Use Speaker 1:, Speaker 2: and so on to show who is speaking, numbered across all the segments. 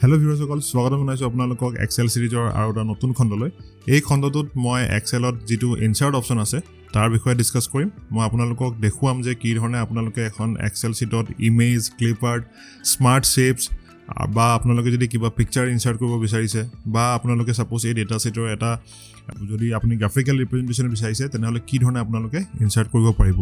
Speaker 1: Hello' ভিউৱাৰ্ছসকল, স্বাগতম জনাইছোঁ আপোনালোকক এক্সেল ছিৰিজৰ আৰু এটা নতুন খণ্ডলৈ। এই খণ্ডটোত মই এক্সেলত যিটো ইনচাৰ্ট অপশ্যন আছে তাৰ বিষয়ে ডিছকাছ কৰিম। মই আপোনালোকক দেখুৱাম যে কি ধৰণে আপোনালোকে এখন Excel শ্বীটত image, clip art, smart shapes বা আপোনালোকে যদি কিবা পিকচাৰ ইনচাৰ্ট কৰিব বিচাৰিছে বা আপোনালোকে ছাপ'জ এই ডেটা ছেটৰ এটা যদি আপুনি গ্ৰাফিকেল ৰিপ্ৰেজেণ্টেশ্যন বিচাৰিছে, তেনেহ'লে কি ধৰণে আপোনালোকে ইনচাৰ্ট কৰিব পাৰিব।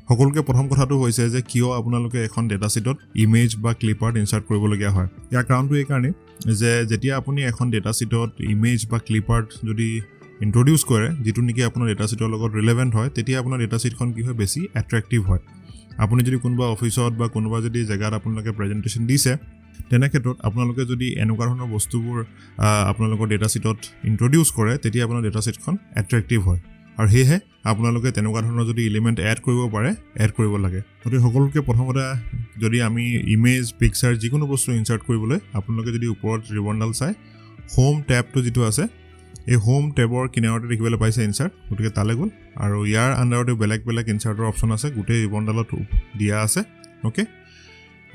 Speaker 1: সকলোতকৈ প্ৰথম কথাটো হৈছে যে কিয় আপোনালোকে এখন ডেটা শ্বীটত ইমেজ বা ক্লিপ আৰ্ট ইনচাৰ্ট কৰিবলগীয়া হয়। ইয়াৰ কাৰণটো এইকাৰণেই যে যেতিয়া আপুনি এখন ডেটা শ্বীটত ইমেজ বা ক্লিপ আৰ্ট যদি ইণ্ট্ৰডিউচ কৰে, যিটো নেকি আপোনাৰ ডেটা শ্বীটৰ লগত ৰিলেভেণ্ট হয়, তেতিয়া আপোনাৰ ডেটা শ্বীটখন কি হয়, বেছি এট্ৰেক্টিভ হয়। আপুনি যদি কোনোবা অফিচত বা কোনোবা যদি জেগাত আপোনালোকে প্ৰেজেণ্টেশ্যন দিছে, তেনে ক্ষেত্ৰত আপোনালোকে যদি এনেকুৱা ধৰণৰ বস্তুবোৰ আপোনালোকৰ ডেটা শ্বীটত ইণ্ট্ৰডিউচ কৰে, তেতিয়া আপোনাৰ ডেটা শ্বীটখন এট্ৰেক্টিভ হয় আৰু সেয়েহে আপোনালোকে তেনেকুৱা ধৰণৰ যদি এলিমেণ্ট এড কৰিব পাৰে, এড কৰিব লাগে। গতিকে সকলোতকৈ প্ৰথমতে যদি আমি ইমেজ, পিকচাৰ যিকোনো বস্তু ইনচাৰ্ট কৰিবলৈ আপোনালোকে যদি ওপৰত ৰিবনডাল চাই হোম টেবটো যিটো আছে, এই হোম টেবৰ কিনাৰতে দেখিবলৈ পাইছে ইনচাৰ্ট, গতিকে তালৈ গ'ল আৰু ইয়াৰ আণ্ডাৰতে বেলেগ বেলেগ ইনচাৰ্টৰ অপশ্যন আছে, গোটেই ৰিবনডালত দিয়া আছে। অ'কে,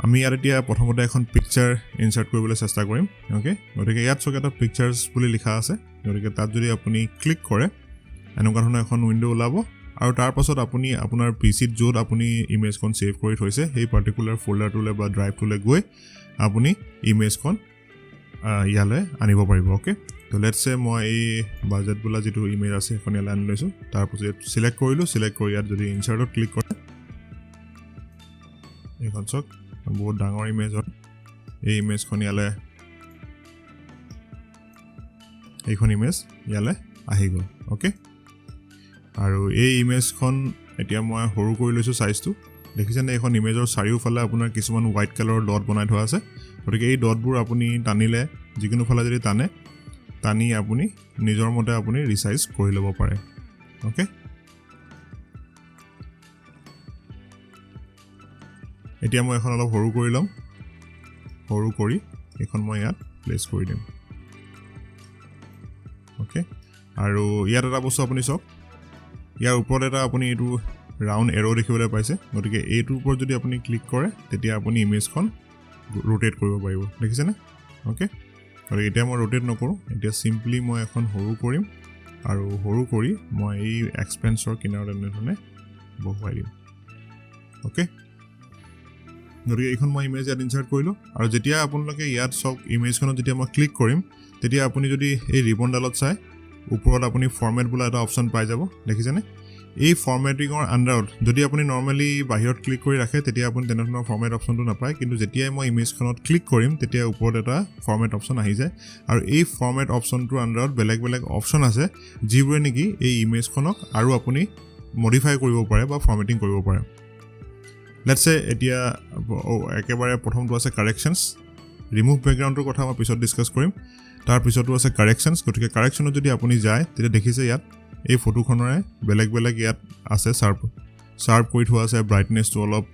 Speaker 1: আমি ইয়াত এতিয়া প্ৰথমতে এখন পিকচাৰ ইনচাৰ্ট কৰিবলৈ চেষ্টা কৰিম। অ'কে, গতিকে ইয়াত চাওক এটা পিকচাৰ্ছ বুলি লিখা আছে, গতিকে তাত যদি আপুনি ক্লিক কৰে এনেকুৱা ধৰণৰ এখন উইণ্ড' ওলাব আৰু তাৰপাছত আপুনি আপোনাৰ পি চিত য'ত আপুনি ইমেজখন ছেভ কৰি থৈছে, সেই পাৰ্টিকুলাৰ ফ'ল্ডাৰটোলৈ বা ড্ৰাইভটোলৈ গৈ আপুনি ইমেজখন ইয়ালৈ আনিব পাৰিব। অ'কে, তো let's ছে মই এই বাজেট বোলা যিটো ইমেজ আছে সেইখন ইয়ালৈ আনি লৈছোঁ। তাৰপাছত ইয়াত চিলেক্ট কৰিলোঁ, চিলেক্ট কৰি ইয়াত যদি ইনচাৰ্টত ক্লিক কৰে, এইখন চাওক, বহুত ডাঙৰ ইমেজ হয়। এই ইমেজখন ইয়ালৈ, এইখন ইমেজ ইয়ালৈ আহি গ'ল। অ'কে, আৰু এই ইমেজখন এতিয়া মই সৰু কৰি লৈছোঁ চাইজটো। দেখিছেনে, এইখন ইমেজৰ চাৰিওফালে আপোনাৰ কিছুমান হোৱাইট কালাৰৰ ডট বনাই থোৱা আছে। গতিকে এই ডটবোৰ আপুনি টানিলে, যিকোনো ফালে যদি টানে, টানি আপুনি নিজৰ মতে আপুনি ৰিচাইজ কৰি ল'ব পাৰে। অ'কে, এতিয়া মই এখন অলপ সৰু কৰি ল'ম। সৰু কৰি এইখন মই ইয়াত প্লেচ কৰি দিম। অ'কে, আৰু ইয়াত এটা বস্তু আপুনি চাওক, ইয়াৰ ওপৰত এটা আপুনি এইটো ৰাউণ্ড এৰ' দেখিবলৈ পাইছে। গতিকে এইটোৰ ওপৰত যদি আপুনি ক্লিক কৰে, তেতিয়া আপুনি ইমেজখন ৰোটেট কৰিব পাৰিব। দেখিছেনে? অ'কে, গতিকে এতিয়া মই ৰোটেট নকৰোঁ, এতিয়া চিম্পলি মই এখন সৰু কৰিম আৰু সৰু কৰি মই এই এক্সপেন্সৰ কিনাৰত এনেধৰণে বহুৱাই দিম। অ'কে, গতিকে এইখন মই ইমেজ ইয়াত ইনচাৰ্ট কৰিলোঁ আৰু যেতিয়া আপোনালোকে ইয়াত চাওক, ইমেজখনত যেতিয়া মই ক্লিক কৰিম, তেতিয়া আপুনি যদি এই ৰিবনডালত চায়, ওপৰত আপুনি ফৰ্মেট বোলা এটা অপশ্যন পাই যাব। দেখিছেনে? এই ফৰ্মেটিঙৰ আণ্ডাৰত যদি আপুনি নৰ্মেলি বাহিৰত ক্লিক কৰি ৰাখে, তেতিয়া আপুনি তেনেধৰণৰ ফৰ্মেট অপশ্যনটো নাপায়। কিন্তু যেতিয়াই মই ইমেজখনত ক্লিক কৰিম, তেতিয়া ওপৰত এটা ফৰ্মেট অপশ্যন আহি যায় আৰু এই ফৰ্মেট অপশ্যনটোৰ আণ্ডাৰত বেলেগ বেলেগ অপশ্যন আছে, যিবোৰে নেকি এই ইমেজখনক আৰু আপুনি মডিফাই কৰিব পাৰে বা ফৰ্মেটিং কৰিব পাৰে। Let's ছে এতিয়া একেবাৰে প্ৰথমটো আছে কাৰেকশ্যনছ। ৰিমুভ বেকগ্ৰাউণ্ডটোৰ কথা মই পিছত ডিছকাছ কৰিম। তাৰপিছতো আছে কাৰেকশ্যনছ। গতিকে কাৰেকশ্যনত যদি আপুনি যায়, তেতিয়া দেখিছে ইয়াত এই ফটোখনৰে বেলেগ বেলেগ ইয়াত আছে, শ্বাৰ্প কৰি থোৱা আছে, ব্ৰাইটনেছটো অলপ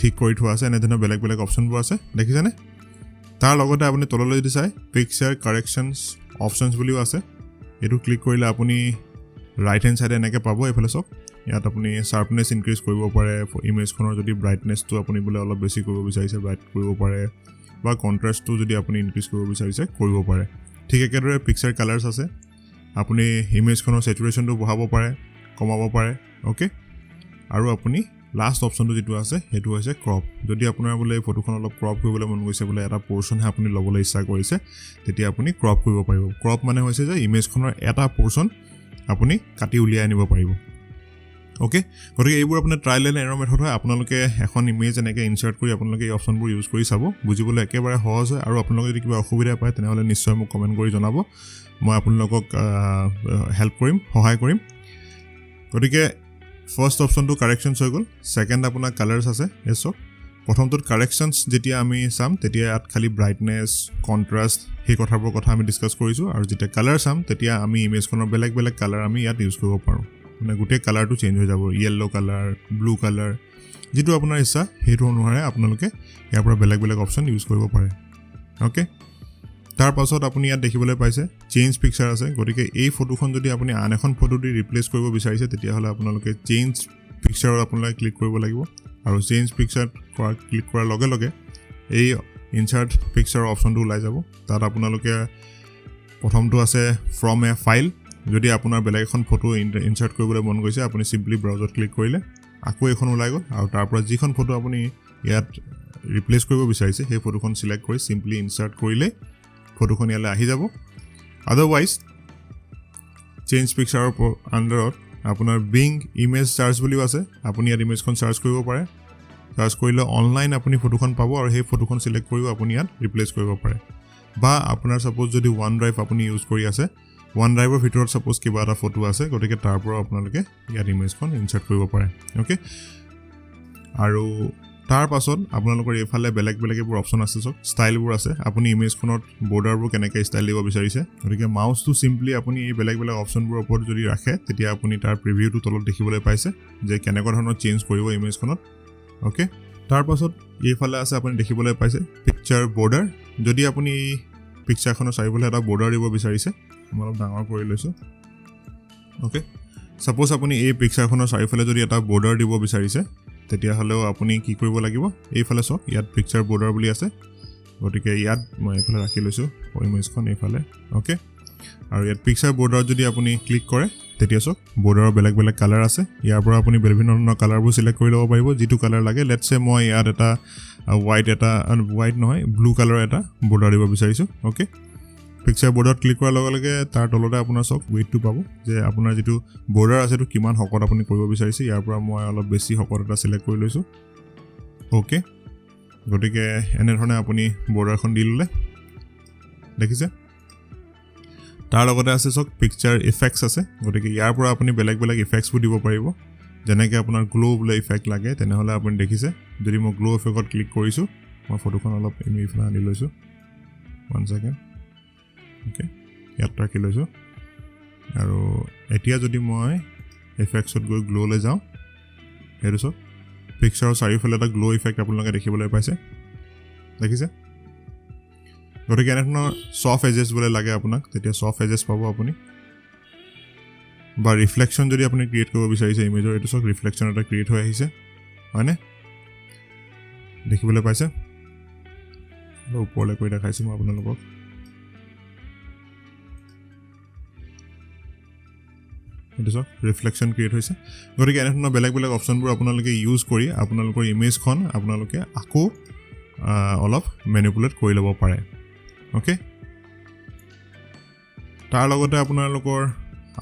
Speaker 1: ঠিক কৰি থোৱা আছে, এনেধৰণৰ বেলেগ বেলেগ অপশ্যনবোৰ আছে। দেখিছেনে? তাৰ লগতে আপুনি তললৈ যদি চায়, পিকচাৰ কাৰেকশ্যনছ অপশ্যনছ বুলিও আছে। এইটো ক্লিক কৰিলে আপুনি ৰাইট হেণ্ড ছাইডে এনেকৈ পাব। এইফালে চাওক, ইয়াত আপুনি শ্বাৰ্পনেছ ইনক্ৰিজ কৰিব পাৰে, ইমেজখনৰ যদি ব্ৰাইটনেছটো আপুনি বোলে অলপ বেছি কৰিব বিচাৰিছে, ব্ৰাইট কৰিব পাৰে বা কণ্ট্ৰাষ্টটো যদি আপুনি ইনক্ৰিজ কৰিব বিচাৰিছে, কৰিব পাৰে। ঠিক একেদৰে পিকচাৰ কালাৰ্ছ আছে, আপুনি ইমেজখনৰ ছেচুৰেশ্যনটো বঢ়াব পাৰে, কমাব পাৰে। অ'কে, আৰু আপুনি লাষ্ট অপশ্যনটো যিটো আছে সেইটো হৈছে ক্ৰপ। যদি আপোনাৰ বোলে এই ফটোখন অলপ ক্ৰপ কৰিবলৈ মন গৈছে, বোলে এটা পৰ্চনহে আপুনি ল'বলৈ ইচ্ছা কৰিছে, তেতিয়া আপুনি ক্ৰপ কৰিব পাৰিব। ক্ৰপ মানে হৈছে যে ইমেজখনৰ এটা পৰ্চন আপুনি কাটি উলিয়াই আনিব পাৰিব। অ'কে, গতিকে এইবোৰ আপোনাৰ ট্ৰাইল এণ্ড এৰৰ মেথড হয়। আপোনালোকে এখন ইমেজ এনেকৈ ইনচাৰ্ট কৰি আপোনালোকে এই অপশ্যনবোৰ ইউজ কৰি চাব, বুজিবলৈ একেবাৰে সহজ হয়। আৰু আপোনালোকে যদি কিবা অসুবিধা পায়, তেনেহ'লে নিশ্চয় মোক কমেণ্ট কৰি জনাব, মই আপোনালোকক হেল্প কৰিম, সহায় কৰিম। গতিকে ফাৰ্ষ্ট অপশ্যনটো কাৰেকশ্যনছ হৈ গ'ল। ছেকেণ্ড আপোনাৰ কালাৰ্ছ আছে। এই চাওক, প্ৰথমটোত কাৰেকশ্যনছ যেতিয়া আমি চাম, তেতিয়া ইয়াত খালি ব্ৰাইটনেছ, কণ্ট্ৰাষ্ট সেই কথাবোৰৰ কথা আমি ডিছকাছ কৰিছোঁ। আৰু যেতিয়া কালাৰ চাম, তেতিয়া আমি ইমেজখনৰ বেলেগ বেলেগ কালাৰ আমি ইয়াত ইউজ কৰিব পাৰোঁ, মানে গোটেই কালাৰটো চেঞ্জ হৈ যাব, য়েল্ল' কালাৰ, ব্লু কালাৰ, যিটো আপোনাৰ ইচ্ছা সেইটো অনুসাৰে আপোনালোকে ইয়াৰ পৰা বেলেগ বেলেগ অপশ্যন ইউজ কৰিব পাৰে। অ'কে, তাৰপাছত আপুনি ইয়াত দেখিবলৈ পাইছে চেঞ্জ পিকচাৰ আছে। গতিকে এই ফটোখন যদি আপুনি আন এখন ফটো দি ৰিপ্লেচ কৰিব বিচাৰিছে, তেতিয়াহ'লে আপোনালোকে চেঞ্জ পিকচাৰত আপোনালোকে ক্লিক কৰিব লাগিব আৰু চেঞ্জ পিকচাৰ ক্লিক কৰাৰ লগে লগে এই ইনচাৰ্ট পিকচাৰৰ অপশ্যনটো ওলাই যাব। তাত আপোনালোকে প্ৰথমটো আছে ফ্ৰম এ ফাইল। যদি আপোনাৰ বেলেগ এখন ফটো ইনচাৰ্ট কৰিবলৈ মন গৈছে, আপুনি চিম্পলি ব্ৰাউজত ক্লিক কৰিলে আকৌ এইখন ওলাই গ'ল আৰু তাৰ পৰা যিখন ফটো আপুনি ইয়াত ৰিপ্লেচ কৰিব বিচাৰিছে সেই ফটোখন চিলেক্ট কৰি চিম্পলি ইনচাৰ্ট কৰিলেই ফটোখন ইয়ালৈ আহি যাব। আদাৰৱাইজ চেঞ্জ পিকচাৰৰ আণ্ডাৰত আপোনাৰ বিং ইমেজ চাৰ্চ বুলিও আছে, আপুনি ইয়াত ইমেজখন চাৰ্চ কৰিব পাৰে। চাৰ্চ কৰিলে অনলাইন আপুনি ফটোখন পাব আৰু সেই ফটোখন চিলেক্ট কৰিও আপুনি ইয়াত ৰিপ্লেচ কৰিব পাৰে। বা আপোনাৰ ছাপ'জ যদি ওৱান ড্ৰাইভ আপুনি ইউজ কৰি আছে, ওৱান ড্ৰাইভৰ ভিতৰত ছাপ'জ কিবা এটা ফটো আছে, গতিকে তাৰ পৰাও আপোনালোকে ইয়াত ইমেজখন ইনচাৰ্ট কৰিব পাৰে। অ'কে, আৰু তাৰ পাছত আপোনালোকৰ এইফালে বেলেগ বেলেগ এইবোৰ অপশ্যন আছে, চব ষ্টাইলবোৰ আছে। আপুনি ইমেজখনত বৰ্ডাৰবোৰ কেনেকৈ ষ্টাইল দিব বিচাৰিছে, গতিকে মাউচটো চিম্পলি আপুনি এই বেলেগ বেলেগ অপশ্যনবোৰৰ ওপৰত যদি ৰাখে তেতিয়া আপুনি তাৰ প্ৰিভিউটো তলত দেখিবলৈ পাইছে যে কেনেকুৱা ধৰণৰ চেঞ্জ কৰিব ইমেজখনত। অ'কে, তাৰপাছত এইফালে আছে আপুনি দেখিবলৈ পাইছে পিকচাৰ বৰ্ডাৰ। যদি আপুনি এই পিকচাৰখনৰ চাৰিওফালে এটা বৰ্ডাৰ দিব বিচাৰিছে, মই অলপ ডাঙৰ কৰি লৈছোঁ। অ'কে, ছাপ'জ আপুনি এই পিকচাৰখনৰ চাৰিওফালে যদি এটা বৰ্ডাৰ দিব বিচাৰিছে, তেতিয়াহ'লেও আপুনি কি কৰিব লাগিব, এইফালে চাওক ইয়াত পিকচাৰ বৰ্ডাৰ বুলি আছে, গতিকে ইয়াত মই এইফালে ৰাখি লৈছোঁ ইমেজখন এইফালে। অ'কে, আৰু ইয়াত পিকচাৰ বৰ্ডাৰত যদি আপুনি ক্লিক কৰে তেতিয়া চাওক বৰ্ডাৰৰ বেলেগ বেলেগ কালাৰ আছে। ইয়াৰ পৰা আপুনি বিভিন্ন ধৰণৰ কালাৰবোৰ চিলেক্ট কৰি ল'ব পাৰিব, যিটো কালাৰ লাগে। লেটছে মই ইয়াত এটা হোৱাইট, এটা হোৱাইট নহয় ব্লু কালাৰৰ এটা বৰ্ডাৰ দিব বিচাৰিছোঁ। অ'কে, পিকচাৰ বৰ্ডাৰত ক্লিক কৰাৰ লগে লগে তাৰ তলতে আপোনাৰ চাওক ৱেইটটো পাব, যে আপোনাৰ যিটো বৰ্ডাৰ আছে সেইটো কিমান শকত আপুনি কৰিব বিচাৰিছে। ইয়াৰ পৰা মই অলপ বেছি শকত এটা চিলেক্ট কৰি লৈছোঁ। অ'কে, গতিকে এনেধৰণে আপুনি বৰ্ডাৰখন দি ল'লে, দেখিছে। তাৰ লগতে আছে চাওক পিকচাৰ ইফেক্টছ আছে, গতিকে ইয়াৰ পৰা আপুনি বেলেগ বেলেগ ইফেক্টছবোৰ দিব পাৰিব। যেনেকৈ আপোনাৰ গ্ল' বোলে ইফেক্ট লাগে, তেনেহ'লে আপুনি দেখিছে যদি মই গ্ল' ইফেক্টত ক্লিক কৰিছোঁ, মই ফটোখন অলপ এইফালে আনি লৈছোঁ, ওৱান ছেকেণ্ড। অ'কে, ইয়াত ৰাখি লৈছোঁ। আৰু এতিয়া যদি মই ইফেক্টছত গৈ গ্ল'লৈ যাওঁ, সেইটো চাওক পিকচাৰৰ চাৰিওফালে এটা গ্ল' ইফেক্ট আপোনালোকে দেখিবলৈ পাইছে, দেখিছে। গতিকে এনেধৰণৰ ছফ্ট এজেছ বোলে লাগে আপোনাক, তেতিয়া ছফ্ট এজেছ পাব আপুনি। বা ৰিফ্লেকশ্যন যদি আপুনি ক্ৰিয়েট কৰিব বিচাৰিছে ইমেজৰ, এইটো চাওক ৰিফ্লেকশ্যন এটা ক্ৰিয়েট হৈ আহিছে, হয়নে, দেখিবলৈ পাইছে। ওপৰলৈ কৰি দেখাইছোঁ মই আপোনালোকক। এইটো চাওক ৰিফ্লেকশ্যন ক্ৰিয়েট হৈছে। গতিকে এনেধৰণৰ বেলেগ বেলেগ অপশ্যনবোৰ আপোনালোকে ইউজ কৰি আপোনালোকৰ ইমেজখন আপোনালোকে আকৌ অলপ মেনিপুলেট কৰি ল'ব পাৰে। অ'কে, তাৰ লগতে আপোনালোকৰ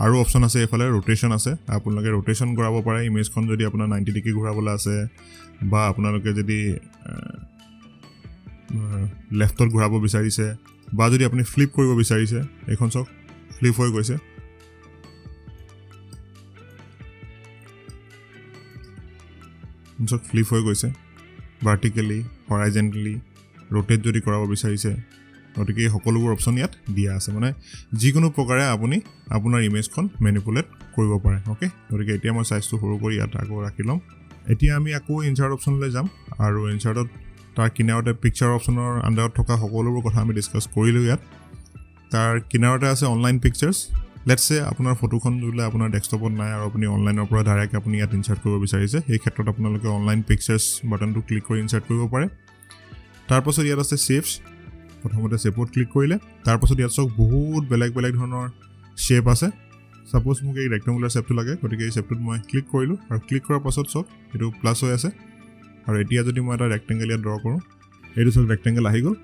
Speaker 1: আৰু অপশ্যন আছে, এইফালে ৰোটেশ্যন আছে, আপোনালোকে ৰোটেশ্যন কৰাব পাৰে ইমেজখন যদি আপোনাৰ 90 ডিগ্ৰী ঘূৰাবলৈ আছে, বা আপোনালোকে যদি লেফ্টত ঘূৰাব বিচাৰিছে, বা যদি আপুনি ফ্লিপ কৰিব বিচাৰিছে, এইখন চাওক ফ্লিপ হৈ গৈছে। চাওক ফ্লিপ হৈ গৈছে ভাৰ্টিকেলি, হৰাইজেণ্টেলি, ৰোটেট যদি কৰাব বিচাৰিছে, গতিকে এই সকলোবোৰ অপশ্যন ইয়াত দিয়া আছে। মানে যিকোনো প্ৰকাৰে আপুনি আপোনাৰ ইমেজখন মেনিপুলেট কৰিব পাৰে। অ'কে, গতিকে এতিয়া মই চাইজটো সৰু কৰি ইয়াত আকৌ ৰাখি ল'ম। এতিয়া আমি আকৌ ইনচাৰ্ট অপশ্যনলৈ যাম আৰু ইনচাৰ্টত তাৰ কিনাৰতে পিকচাৰ অপশ্যনৰ আণ্ডাৰত থকা সকলোবোৰ কথা আমি ডিছকাছ কৰিলোঁ। ইয়াত তাৰ কিনাৰতে আছে অনলাইন পিকচাৰ্ছ। লেটছে আপোনাৰ ফটোখন বোলে আপোনাৰ ডেস্কটপত নাই আৰু আপুনি অনলাইনৰ পৰা ডাইৰেক্ট আপুনি ইয়াত ইনচাৰ্ট কৰিব বিচাৰিছে, সেই ক্ষেত্ৰত আপোনালোকে অনলাইন পিকচাৰ্ছ বাটনটো ক্লিক কৰি ইনচাৰ্ট কৰিব পাৰে। তাৰপাছত ইয়াত আছে শ্বেপছ। প্ৰথমতে শ্বেপত ক্লিক কৰিলে তাৰপাছত ইয়াত চাওক বহুত বেলেগ বেলেগ ধৰণৰ শ্বেপ আছে। ছাপ'জ মোক এই ৰেক্টেংগুলাৰ শ্বেপটো লাগে, গতিকে এই শ্বেপটোত মই ক্লিক কৰিলোঁ আৰু ক্লিক কৰাৰ পাছত চাওক এইটো প্লাছ হৈ আছে। আৰু এতিয়া যদি মই এটা ৰেক্টেংগল ইয়াত ড্ৰ কৰোঁ, এইটো চাওক ৰেক্টেংগল আহি গ'ল।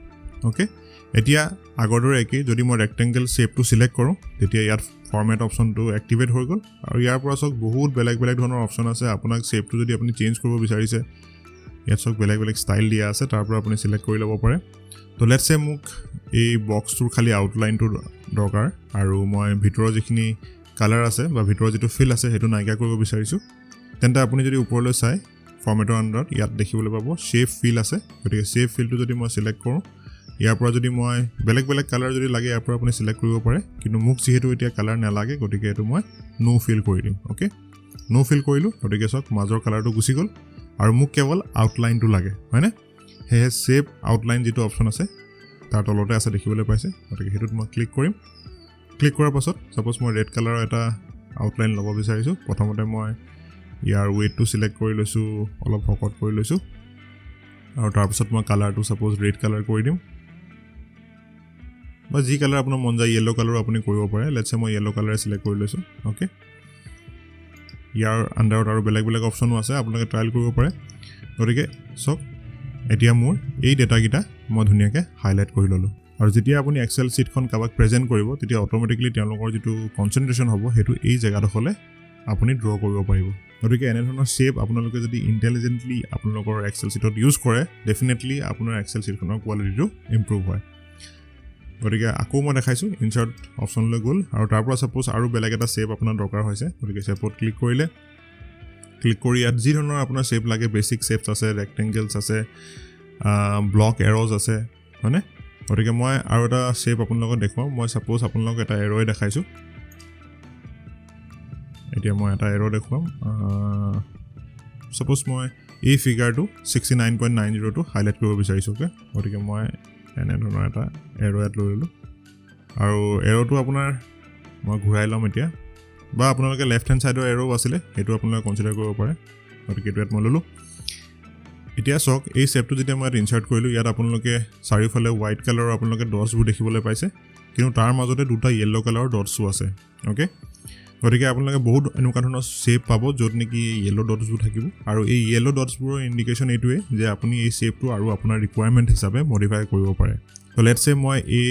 Speaker 1: অ'কে, এতিয়া আগৰ দৰে একেই, যদি মই ৰেক্টেংগল শ্বেপটো চিলেক্ট কৰোঁ তেতিয়া ইয়াত ফৰ্মেট অপশ্যনটো এক্টিভেট হৈ গ'ল। আৰু ইয়াৰ পৰা চাওক বহুত বেলেগ বেলেগ ধৰণৰ অপশ্যন আছে। আপোনাক শ্বেপটো যদি আপুনি চেঞ্জ কৰিব বিচাৰিছে, ইয়াত চাওক বেলেগ বেলেগ ষ্টাইল দিয়া আছে, তাৰ পৰা আপুনি চিলেক্ট কৰি ল'ব পাৰে। তো লেটছে মোক এই বক্সটোৰ খালি আউটলাইনটো দৰকাৰ আৰু মই ভিতৰৰ যিখিনি কালাৰ আছে বা ভিতৰৰ যিটো ফিল আছে সেইটো নাইকিয়া কৰিব বিচাৰিছোঁ, তেন্তে আপুনি যদি ওপৰলৈ চায় ফৰ্মেটৰ আণ্ডাৰত ইয়াত দেখিবলৈ পাব শ্বেপ ফিল আছে। গতিকে শ্বেপ ফিলটো যদি মই চিলেক্ট কৰোঁ, ইয়াৰ পৰা যদি মই বেলেগ বেলেগ কালাৰ যদি লাগে ইয়াৰ পৰা আপুনি চিলেক্ট কৰিব পাৰে, কিন্তু মোক যিহেতু এতিয়া কালাৰ নালাগে গতিকে এইটো মই ন' ফিল কৰি দিম। অ'কে, ন' ফিল কৰিলোঁ, গতিকে চাওক মাজৰ কালাৰটো গুচি গ'ল আৰু মোক কেৱল আউটলাইনটো লাগে, হয়নে? সেয়েহে শ্বেপ আউটলাইন যিটো অপশ্যন আছে তাৰ তলতে আছে, দেখিবলৈ পাইছে, গতিকে সেইটোত মই ক্লিক কৰিম। ক্লিক কৰাৰ পাছত ছাপ'জ মই ৰেড কালাৰৰ এটা আউটলাইন ল'ব বিচাৰিছোঁ। প্ৰথমতে মই ইয়াৰ ৱেইটটো চিলেক্ট কৰি লৈছোঁ, অলপ শকত কৰি লৈছোঁ। আৰু তাৰপিছত মই কালাৰটো ছাপ'জ ৰেড কালাৰ কৰি দিম, বা যি কালাৰ আপোনাৰ মন যায়, য়েল্ল' কালাৰো আপুনি কৰিব পাৰে। লেটছে মই য়েল্ল' কালাৰে চিলেক্ট কৰি লৈছোঁ। অ'কে, ইয়াৰ আণ্ডাৰত আৰু বেলেগ বেলেগ অপশ্যনো আছে, আপোনালোকে ট্ৰায়েল কৰিব পাৰে। গতিকে চাওক, এতিয়া মোৰ এই ডেটাকেইটা মই ধুনীয়াকৈ হাইলাইট কৰি ল'লোঁ। আৰু যেতিয়া আপুনি এক্সেল শ্বীটখন কাৰোবাক প্ৰেজেণ্ট কৰিব, তেতিয়া অট'মেটিকেলি তেওঁলোকৰ যিটো কনচেনট্ৰেশ্যন হ'ব, সেইটো এই জেগাডোখৰলৈ আপুনি ড্ৰ কৰিব পাৰিব। গতিকে এনেধৰণৰ শ্বেপ আপোনালোকে যদি ইণ্টেলিজেণ্টলি আপোনালোকৰ এক্সেল শ্বীটত ইউজ কৰে, ডেফিনেটলি আপোনাৰ এক্সেল শ্বীটখনৰ কোৱালিটিটো ইম্প্ৰুভ হয়। গতিকে আকৌ মই দেখাইছোঁ, ইনচাৰ্ট অপশ্যনলৈ গ'ল আৰু তাৰ পৰা ছাপ'জ আৰু বেলেগ এটা শ্বেপ আপোনাৰ দৰকাৰ হৈছে। গতিকে শ্বেপত ক্লিক কৰিলে, ক্লিক কৰি ইয়াত যি ধৰণৰ আপোনাৰ শ্বেপ লাগে, বেচিক শ্বেপছ আছে, ৰেক্টেংগলছ আছে, ব্লক এৰ'জ আছে, হয়নে? গতিকে মই আৰু এটা শ্বেপ আপোনালোকক দেখুৱাওঁ। মই ছাপ'জ আপোনালোকক এটা এৰ'ই দেখাইছোঁ। এতিয়া মই এটা এৰ' দেখুৱাম। ছাপ'জ মই এই ফিগাৰটো 69.90টো হাইলাইট কৰিব বিচাৰিছোঁ। অ'কে, গতিকে মই এনেধৰণৰ এটা এৰ' ইয়াত লৈ ল'লোঁ আৰু এৰ'টো আপোনাৰ মই ঘূৰাই ল'ম এতিয়া, বা আপোনালোকে লেফ্ট হেণ্ড ছাইডৰ এৰ'ও আছিলে, সেইটো আপোনালোকে কনচিডাৰ কৰিব পাৰে। গতিকে এইটো ইয়াত মই ল'লোঁ। এতিয়া চাওক, এই শ্বেপটো যেতিয়া মই ইয়াত ইনচাৰ্ট কৰিলোঁ, ইয়াত আপোনালোকে চাৰিওফালে হোৱাইট কালাৰৰ আপোনালোকে ডটছবোৰ দেখিবলৈ পাইছে, কিন্তু তাৰ মাজতে দুটা য়েল্ল' কালাৰৰ ডটছো আছে। অ'কে, গতিকে আপোনালোকে বহুত এনেকুৱা ধৰণৰ শ্বেপ পাব য'ত নেকি য়েল্ল' ডটছবোৰ থাকিব, আৰু এই য়েল্ল' ডটছবোৰৰ ইণ্ডিকেশ্যন এইটোৱে যে আপুনি এই শ্বেপটো আৰু আপোনাৰ ৰিকুৱাৰমেণ্ট হিচাপে মডিফাই কৰিব পাৰে। লেটছে মই এই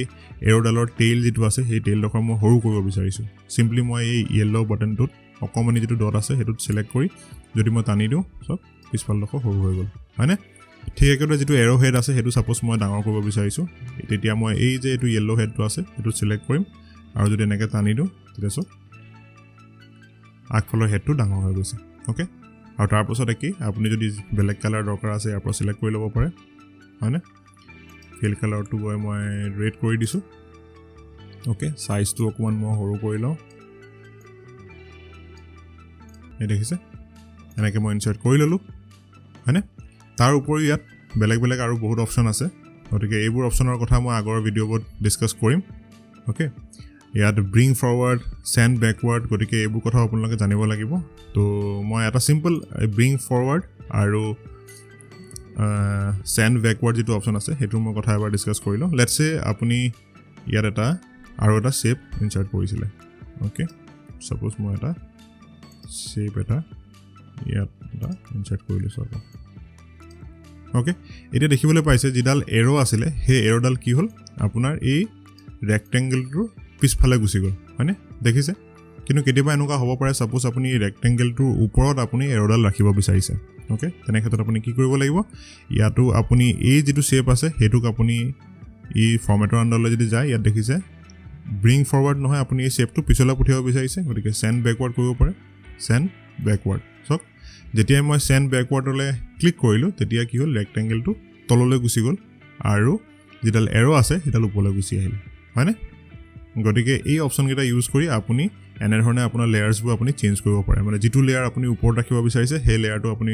Speaker 1: এৰ'ডালৰ টেইল যিটো আছে, সেই টেইলডোখৰ মই সৰু কৰিব বিচাৰিছোঁ। চিম্পলি মই এই য়েল্ল' বাটনটোত অকণমানি যিটো ডট আছে সেইটোত চিলেক্ট কৰি যদি মই টানি দিওঁ, চব পিছফালডোখৰ সৰু হৈ গ'ল, হয়নে? ঠিক একেদৰে যিটো এৰ' হেড আছে, সেইটো ছাপ'জ মই ডাঙৰ কৰিব বিচাৰিছোঁ, তেতিয়া মই এই যে এইটো য়েল্ল' হেডটো আছে সেইটো চিলেক্ট কৰিম আৰু যদি এনেকৈ টানি দিওঁ, তেতিয়া চব আগফালৰ হেডটো ডাঙৰ হৈ গৈছে। অ'কে, আৰু তাৰপাছত একেই, আপুনি যদি বেলেগ কালাৰ দৰকাৰ আছে, ইয়াৰ পৰা চিলেক্ট কৰি ল'ব পাৰে, হয়নে? ফিল কালাৰটো গৈ মই ৰেড কৰি দিছোঁ। অ'কে, চাইজটো অকণমান মই সৰু কৰি লওঁ। এই দেখিছে, এনেকৈ মই ইনচাৰ্ট কৰি ল'লোঁ, হয়নে? তাৰ উপৰিও ইয়াত বেলেগ বেলেগ আৰু বহুত অপশ্যন আছে। গতিকে এইবোৰ অপশ্যনৰ কথা মই আগৰ ভিডিঅ'বোৰত ডিছকাছ কৰিম। অ'কে, ইয়াত ব্ৰিং ফৰৱাৰ্ড, চেণ্ড বেকৱাৰ্ড, গতিকে এইবোৰ কথাও আপোনালোকে জানিব লাগিব। মই এটা চিম্পল ব্ৰিং ফৰৱাৰ্ড আৰু চেণ্ড বেকৱাৰ্ড যিটো অপশ্যন আছে, সেইটো মই কথা এবাৰ ডিছকাছ কৰি লওঁ। লেটছে আপুনি ইয়াত এটা আৰু এটা শ্বেপ ইনচাৰ্ট কৰিছিলে। অ'কে, ছাপ'জ মই এটা শ্বেপ এটা ইয়াত এটা ইনচাৰ্ট কৰি লৈছোঁ আকৌ। অ'কে, এতিয়া দেখিবলৈ পাইছে যিডাল এৰ' আছিলে, সেই এৰ'ডাল কি হ'ল, আপোনাৰ এই ৰেক্টেংগলটোৰ পিছফালে গুচি গ'ল, হয়নে? দেখিছে? কিন্তু কেতিয়াবা এনেকুৱা হ'ব পাৰে, ছাপ'জ আপুনি ৰেক্টেংগলটোৰ ওপৰত আপুনি এৰ'ডাল ৰাখিব বিচাৰিছে। অ'কে, তেনে ক্ষেত্ৰত আপুনি কি কৰিব লাগিব, ইয়াতো আপুনি এই যিটো শ্বেপ আছে সেইটোক আপুনি ই ফৰ্মেটৰ আণ্ডাৰলৈ যদি যায়, ইয়াত দেখিছে ব্ৰিং ফৰৱাৰ্ড নহয়, আপুনি এই শ্বেপটো পিছলৈ পঠিয়াব বিচাৰিছে, গতিকে চেণ্ড বেকৱাৰ্ড কৰিব পাৰে। চেণ্ড বেকৱাৰ্ড, চাওক যেতিয়াই মই চেণ্ড বেকৱাৰ্ডলৈ ক্লিক কৰিলোঁ, তেতিয়া কি হ'ল, ৰেক্টেংগলটো তললৈ গুচি গ'ল আৰু যিডাল এৰ' আছে সেইডাল ওপৰলৈ গুচি আহিল, হয়নে? গতিকে এই অপশ্যনকেইটা ইউজ কৰি আপুনি এনেধৰণে আপোনাৰ লেয়াৰ্ছবোৰ আপুনি চেঞ্জ কৰিব পাৰে। মানে যিটো লেয়াৰ আপুনি ওপৰত ৰাখিব বিচাৰিছে সেই লেয়াৰটো আপুনি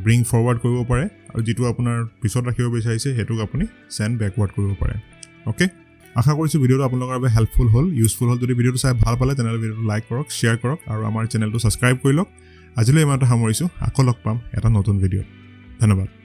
Speaker 1: ব্ৰিং ফৰৱাৰ্ড কৰিব পাৰে, আৰু যিটো আপোনাৰ পিছত ৰাখিব বিচাৰিছে সেইটোক আপুনি চেণ্ড বেকৱাৰ্ড কৰিব পাৰে। অ'কে, আশা কৰিছোঁ ভিডিঅ'টো আপোনালোকৰ বাবে হেল্পফুল হ'ল, ইউজফুল হ'ল। যদি ভিডিঅ'টো চাই ভাল পালে তেনেহ'লে ভিডিঅ'টো লাইক কৰক, শ্বেয়াৰ কৰক আৰু আমাৰ চেনেলটো ছাবস্ক্ৰাইব কৰি লওক। আজিলৈ ইমানতে সামৰিছোঁ, আকৌ লগ পাম এটা নতুন ভিডিঅ'ত। ধন্যবাদ।